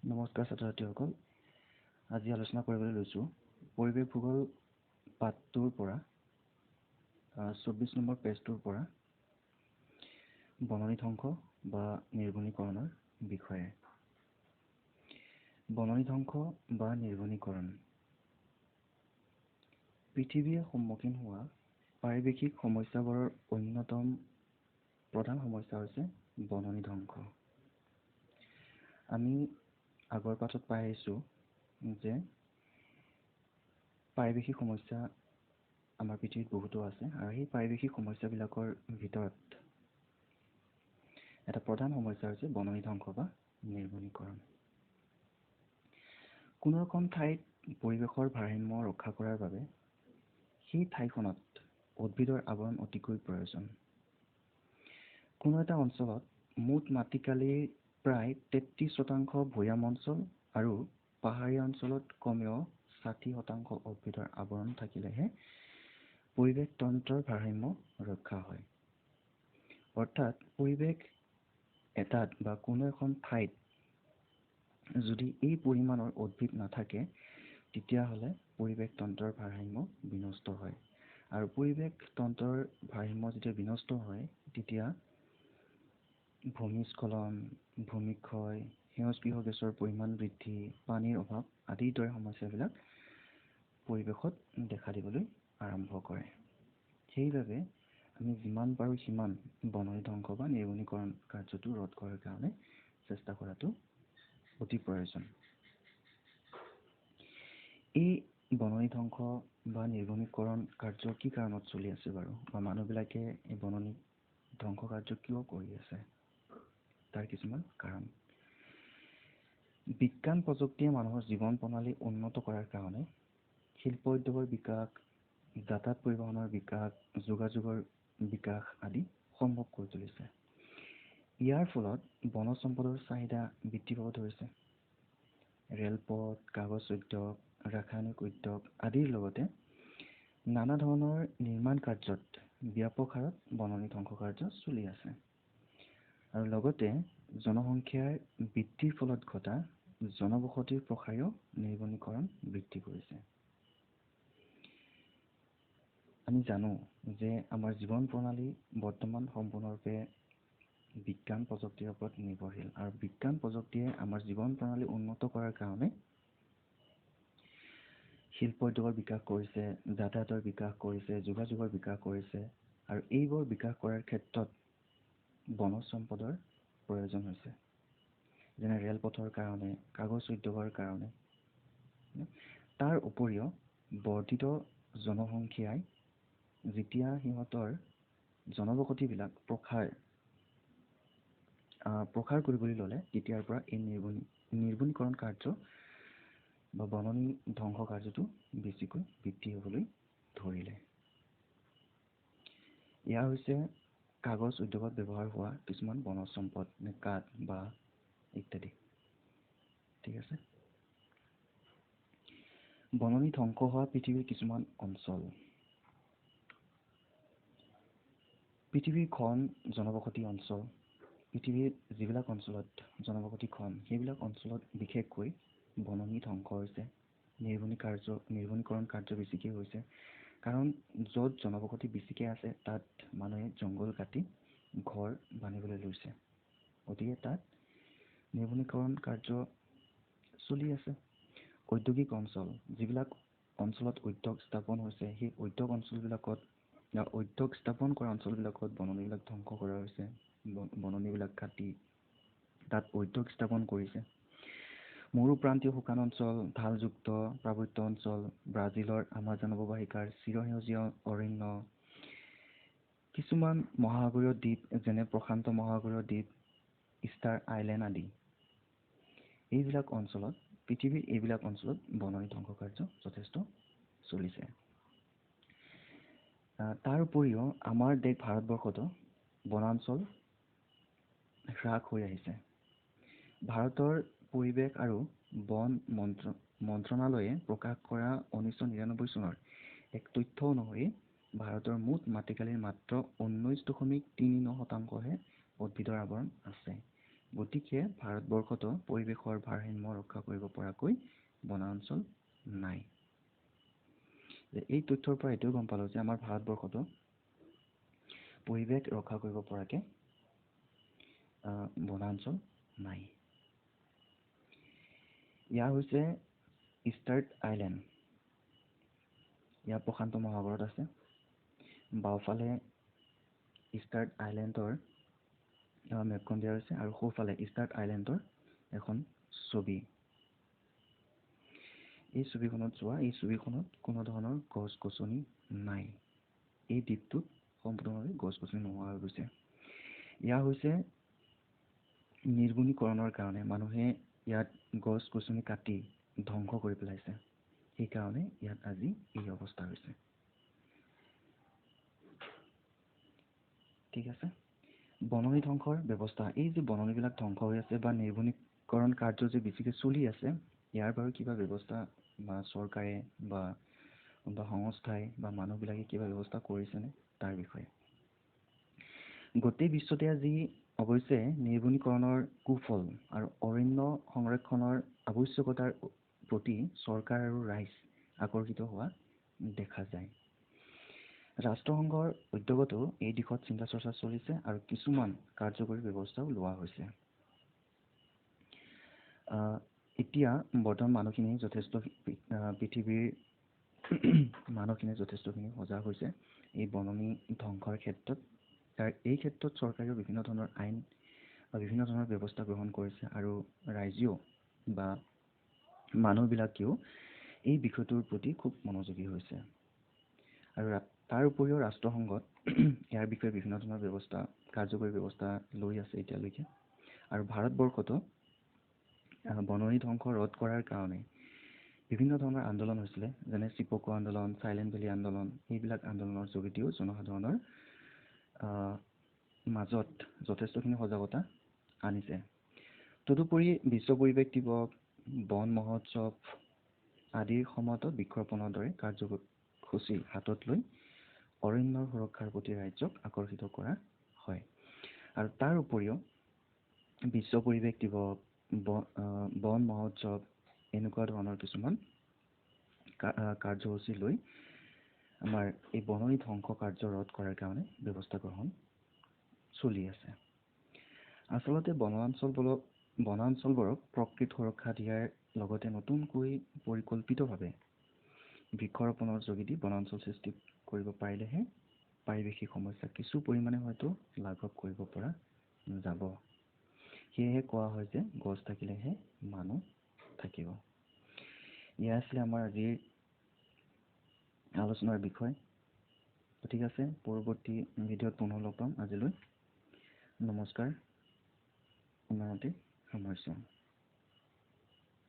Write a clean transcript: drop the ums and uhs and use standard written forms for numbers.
নমস্কাৰ ছাত্ৰ ছাত্ৰীসকল, আজি আলোচনা কৰিবলৈ লৈছোঁ পৰিৱেশ ভূগোল পাঠটোৰ পৰা 24 নম্বৰ পেজটোৰ পৰা বননি ধ্বংস বা নিৰ্বনীকৰণৰ বিষয়ে। বননি ধ্বংস বা নিৰ্বনীকৰণ পৃথিৱীয়ে সন্মুখীন হোৱা পাৰিৱেশিক সমস্যাবোৰৰ অন্যতম প্ৰধান সমস্যা হৈছে বননি ধ্বংস। আমি আগৰ পাঠত পাই আহিছোঁ যে পাৰিৱেশিক সমস্যা আমাৰ পৃথিৱীত বহুতো আছে আৰু সেই পাৰিৱেশিক সমস্যাবিলাকৰ ভিতৰত এটা প্ৰধান সমস্যা হৈছে বননি ধ্বংস বা নিৰ্বনীকৰণ। কোনো এখন ঠাইত পৰিৱেশৰ ভাৰসাম্য ৰক্ষা কৰাৰ বাবে সেই ঠাইখনত উদ্ভিদৰ আৱৰণ অতিকৈ প্ৰয়োজন। কোনো এটা অঞ্চলত মুঠ মাটিকালিৰ প্ৰায় 33% ভৈয়াম অঞ্চল আৰু পাহাৰীয়া অঞ্চলত কমেও 60% উদ্ভিদৰ আৱৰণ থাকিলেহে পৰিৱেশ তন্ত্ৰৰ ভাৰসাম্য ৰক্ষা হয়। অৰ্থাৎ পৰিৱেশ এটাত বা কোনো এখন ঠাইত যদি এই পৰিমাণৰ উদ্ভিদ নাথাকে তেতিয়াহ'লে পৰিৱেশ তন্ত্ৰৰ ভাৰসাম্য বিনষ্ট হয়, আৰু পৰিৱেশ তন্ত্ৰৰ ভাৰসাম্য যেতিয়া বিনষ্ট হয় তেতিয়া ভূমিস্খলন, ভূমিক্ষয়, সেউজগৃহ গেছৰ পৰিমাণ বৃদ্ধি, পানীৰ অভাৱ আদিৰ দৰে সমস্যাবিলাক পৰিৱেশত দেখা দিবলৈ আৰম্ভ কৰে। সেইবাবে আমি যিমান পাৰোঁ সিমান বননি ধ্বংস বা নিৰ্বনীকৰণ কাৰ্যটো ৰোধ কৰাৰ কাৰণে চেষ্টা কৰাটো অতি প্ৰয়োজন। এই বননি ধ্বংস বা নিৰ্বনীকৰণ কাৰ্য কি কাৰণত চলি আছে বাৰু, বা মানুহবিলাকে এই বননি ধ্বংস কাৰ্য কিয় কৰি আছে, তাৰ কিছুমান কাৰণ। বিজ্ঞান প্ৰযুক্তিয়ে মানুহৰ জীৱন প্ৰণালী উন্নত কৰাৰ কাৰণে শিল্প উদ্যোগৰ বিকাশ, যাতায়াত পৰিবহণৰ বিকাশ, যোগাযোগৰ বিকাশ আদি সম্ভৱ কৰি তুলিছে। ইয়াৰ ফলত বনজ সম্পদৰ চাহিদা বৃদ্ধি পাব ধৰিছে। ৰেলপথ, কাগজ উদ্যোগ, ৰাসায়নিক উদ্যোগ আদিৰ লগতে নানা ধৰণৰ নিৰ্মাণ কাৰ্যত ব্যাপক হাৰত বননি ধ্বংস কাৰ্য চলি আছে। আৰু লগতে জনসংখ্যাৰ বৃদ্ধিৰ ফলত ঘটা জনবসতিৰ প্ৰসাৰেও নিৰ্বনীকৰণ বৃদ্ধি কৰিছে। আমি জানো যে আমাৰ জীৱন প্ৰণালী বৰ্তমান সম্পূৰ্ণৰূপে বিজ্ঞান প্ৰযুক্তিৰ ওপৰত নিৰ্ভৰশীল, আৰু বিজ্ঞান প্ৰযুক্তিয়ে আমাৰ জীৱন প্ৰণালী উন্নত কৰাৰ কাৰণে শিল্প উদ্যোগৰ বিকাশ কৰিছে, যাতায়াতৰ বিকাশ কৰিছে, যোগাযোগৰ বিকাশ কৰিছে, আৰু এইবোৰ বিকাশ কৰাৰ ক্ষেত্ৰত বনজ সম্পদৰ প্ৰয়োজন হৈছে, যেনে ৰেলপথৰ কাৰণে, কাগজ উদ্যোগৰ কাৰণে। তাৰ উপৰিও বৰ্ধিত জনসংখ্যাই যেতিয়া সিহঁতৰ জনবসতিবিলাক প্ৰসাৰ কৰিবলৈ ল'লে তেতিয়াৰ পৰা এই নিৰ্বনীকৰণ কাৰ্য বা বননি ধ্বংস কাৰ্যটো বেছিকৈ বৃদ্ধি হ'বলৈ ধৰিলে। এয়া হৈছে কাগজ উদ্যোগত ব্যৱহাৰ হোৱা কিছুমান বনজ সম্পদ, কাঠ, বাঁহ ইত্যাদি। ঠিক আছে। বননি ধ্বংস হোৱা পৃথিৱীৰ কিছুমান অঞ্চল। পৃথিৱীৰ ঘন জনবসতি অঞ্চল, পৃথিৱীৰ যিবিলাক অঞ্চলত জনবসতি ঘন সেইবিলাক অঞ্চলত বিশেষকৈ বননি ধ্বংস হৈছে, নিৰ্বনীকৰণ কাৰ্য বেছিকৈ হৈছে। কাৰণ য'ত জনবসতি বেছিকৈ আছে তাত মানুহে জংঘল কাটি ঘৰ বান্ধিবলৈ লৈছে, গতিকে তাত নিৰ্বনীকৰণ কাৰ্য চলি আছে। ঔদ্যোগিক অঞ্চল, যিবিলাক অঞ্চলত উদ্যোগ স্থাপন হৈছে সেই উদ্যোগ অঞ্চলবিলাকত, উদ্যোগ স্থাপন কৰা অঞ্চলবিলাকত বননিবিলাক ধ্বংস কৰা হৈছে, বননিবিলাক কাটি তাত উদ্যোগ স্থাপন কৰিছে। মৰুপ্ৰান্তীয় শুকান অঞ্চল, ঢালযুক্ত পাৰ্বত্য অঞ্চল, ব্ৰাজিলৰ আমাজন অৱবাহিকাৰ চিৰসেউজীয়া অৰণ্য, কিছুমান মহাসাগৰীয় দ্বীপ যেনে প্ৰশান্ত মহাসাগৰীয় দ্বীপ, ইষ্টাৰ আইলেণ্ড আদি, এইবিলাক অঞ্চলত, পৃথিৱীৰ এইবিলাক অঞ্চলত বননি ধ্বংস কাৰ্য যথেষ্ট চলিছে। তাৰ উপৰিও আমাৰ দেশ ভাৰতবৰ্ষতো বনাঞ্চল হ্ৰাস হৈ আহিছে। ভাৰতৰ পৰিৱেশ আৰু বন মন্ত্ৰণালয়ে প্ৰকাশ কৰা 1999 চনৰ এক তথ্য অনুসৰি ভাৰতৰ মুঠ মাটিকালিৰ মাত্ৰ 19.39%হে উদ্ভিদৰ আৱৰণ আছে, গতিকে ভাৰতবৰ্ষতো পৰিৱেশৰ ভাৰসাম্য ৰক্ষা কৰিব পৰাকৈ বনাঞ্চল নাই। এই তথ্যৰ পৰা এইটোও গম পালোঁ যে আমাৰ ভাৰতবৰ্ষতো পৰিৱেশ ৰক্ষা কৰিব পৰাকৈ বনাঞ্চল নাই। ইয়াৰ হৈছে ইষ্টাৰ্ট আইলেণ্ড, ইয়াৰ প্ৰশান্ত মহাসাগৰত আছে। বাওঁফালে ইষ্টাৰ্ট আইলেণ্ডৰ মেপখন দিয়া হৈছে আৰু সোঁফালে ইষ্টাৰ্ট আইলেণ্ডৰ এখন ছবি। এই ছবিখনত চোৱা, এই ছবিখনত কোনো ধৰণৰ গছ গছনি নাই। এই দ্বীপটোত সম্পূৰ্ণভাৱে গছ গছনি নোহোৱা হৈ গৈছে। ইয়াৰ হৈছে নিৰ্বনীকৰণৰ কাৰণে মানুহে ইয়াত গছ গছনি কাটি ধ্বংস কৰি পেলাইছে, সেইকাৰণে ইয়াত আজি এই অৱস্থা হৈছে। ঠিক আছে, বননি ধ্বংসৰ ব্যৱস্থা। এই যে বননিবিলাক ধ্বংস হৈ আছে বা নিৰ্বনীকৰণ কাৰ্য যে বেছিকৈ চলি আছে, ইয়াৰ বাৰু কিবা ব্যৱস্থা বা চৰকাৰে বা কোনোবা সংস্থাই বা মানুহবিলাকে কিবা ব্যৱস্থা কৰিছেনে তাৰ বিষয়ে? গোটেই বিশ্বতে আজি অৱশ্যে নিৰ্বনীকৰণৰ কুফল আৰু অৰণ্য সংৰক্ষণৰ আৱশ্যকতাৰ প্ৰতি চৰকাৰ আৰু ৰাইজ আকৰ্ষিত হোৱা দেখা যায়। ৰাষ্ট্ৰসংঘৰ উদ্যোগতো এই দিশত চিন্তা চৰ্চা চলিছে আৰু কিছুমান কাৰ্যকৰী ব্যৱস্থাও লোৱা হৈছে। এতিয়া বৰ্তমান মানুহখিনি যথেষ্ট, পৃথিৱীৰ মানুহখিনি যথেষ্টখিনি সজাগ হৈছে এই বননি ধ্বংসৰ ক্ষেত্ৰত। এই ক্ষেত্ৰত চৰকাৰেও বিভিন্ন ধৰণৰ আইন বা বিভিন্ন ধৰণৰ ব্যৱস্থা গ্ৰহণ কৰিছে আৰু ৰাইজেও বা মানুহবিলাকেও এই বিষয়টোৰ প্ৰতি খুব মনোযোগী হৈছে। আৰু তাৰ উপৰিও ৰাষ্ট্ৰসংঘত ইয়াৰ বিষয়ে বিভিন্ন ধৰণৰ ব্যৱস্থা, কাৰ্যকৰী ব্যৱস্থা লৈ আছে এতিয়ালৈকে। আৰু ভাৰতবৰ্ষতো বননি ধ্বংস ৰোধ কৰাৰ কাৰণে বিভিন্ন ধৰণৰ আন্দোলন হৈছিলে, যেনে চিপকো আন্দোলন, চাইলেণ্ট ভেলী আন্দোলন। এইবিলাক আন্দোলনৰ যোগেদিও জনসাধাৰণৰ মাজত যথেষ্টখিনি সজাগতা আনিছে। তদুপৰি বিশ্ব পৰিৱেশ দিৱস, বন মহোৎসৱ আদিৰ সময়তো বৃক্ষৰোপণৰ দৰে কাৰ্যসূচী হাতত লৈ অৰণ্যৰ সুৰক্ষাৰ প্ৰতি ৰাইজক আকৰ্ষিত কৰা হয়। আৰু তাৰ উপৰিও বিশ্ব পৰিৱেশ দিৱস, বন মহোৎসৱ এনেকুৱা ধৰণৰ কিছুমান কাৰ্যসূচী লৈ আমাৰ এই বননি ধ্বংস কাৰ্য ৰোধ কৰাৰ কাৰণে ব্যৱস্থা গ্ৰহণ চলি আছে। আচলতে বনাঞ্চলবোৰক প্ৰকৃত সুৰক্ষা দিয়াৰ লগতে নতুনকৈ পৰিকল্পিতভাৱে বৃক্ষৰোপণৰ যোগেদি বনাঞ্চল সৃষ্টি কৰিব পাৰিলেহে পাৰিৱেশিক সমস্যা কিছু পৰিমাণে হয়তো লাঘৱ কৰিব পৰা যাব। সেয়েহে কোৱা হয় যে গছ থাকিলেহে মানুহ থাকিব। এয়া আছিলে আমাৰ আজিৰ আলোচনাৰ বিষয়। ঠিক আছে, পৰৱৰ্তী ভিডিঅ'ত পুনৰ লগ পাম। আজিলৈ নমস্কাৰ, ইমানতে সামৰিছোঁ।